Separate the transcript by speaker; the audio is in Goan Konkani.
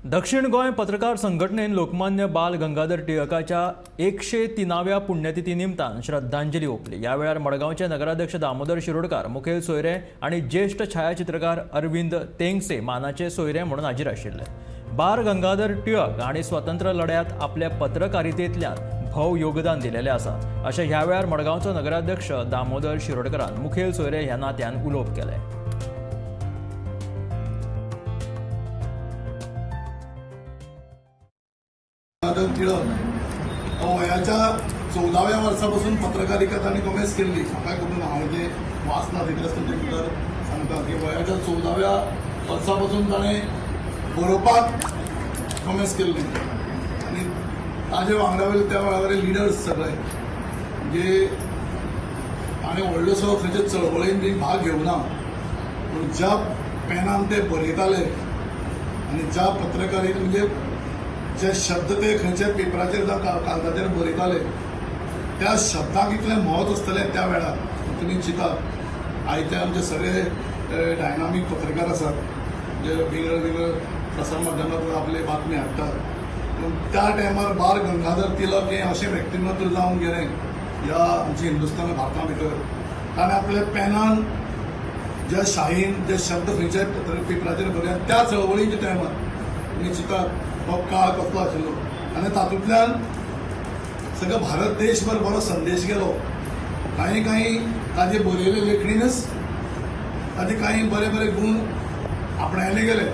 Speaker 1: दक्षिण गोंय पत्रकार संघटनेन लोकमान्य बाल गंगाधर टिळकाच्या 103व्या पुण्यतिथी निमतान श्रद्धांजली ओंपली. ह्या वेळार मडगांवचे नगराध्यक्ष दामोदर शिरोडकार मुखेल सोयरे आनी ज्येश्ठ छायाचित्रकार अरविंद तेंगसे मानाचे सोयरे म्हणून हाजीर आशिल्ले. बाल गंगाधर टिळक हांणी स्वतंत्र लढ्यात आपल्या पत्रकारितेंतल्यान भोव योगदान दिलेलें आसा, अशें ह्या वेळार मडगांवचो नगराध्यक्ष दामोदर शिरोडकरान मुखेल सोयरे ह्या नात्यान उलोवप केलें.
Speaker 2: गंगाधर टिळक हो वयाच्या 14व्या वर्सापासून पत्रकारिता तांणी कॉमेस केल्ली. म्हाका खबर ना, हांवें तें वाचना, तितलेंच तुमचे मुखार सांगता की वयाच्या 14व्या वर्सापासून ताणें बरोवपाक कॉमेस केल्लें आनी ताजे वांगडा वयले त्या वेळार लिडर्स सगळे, म्हणजे ताणें व्हडलोसो खंयचे चळवळीन बी भाग घेवना, पूण ज्या पेनान ते बरयताले आनी ज्या पत्रकारित, म्हणजे जे शब्द ते खंयच्या पेपराचेर जावं कागदाचेर बरयताले, त्या शब्दाक इतलें म्हत्व आसतलें त्या वेळार. तुमी चिंतात, आयते आमचे सगळे डायनामीक पत्रकार आसात, जे विंगड विंगड प्रसार माध्यमांत आपले बातमी हाडटात, पूण त्या टायमार बाल गंगाधर तिलक हें अशें व्यक्तिमत्व जावन गेलें ह्या आमच्या हिंदुस्थान भारता भितर. ताणें आपल्या पेनान ज्या शाहीन जे शब्द खंयच्याय पत्र पेपराचेर बरयले त्या चळवळीच्या टायमार, तुमी चिंतात तो काळ कसलो आशिल्लो आनी तातूंतल्यान सगळो भारत देशभर बरो संदेश गेलो. कांय कांय ताजे बरयले लेखणीनच ताजे कांय बरे बरे गूण आपणायले गेले.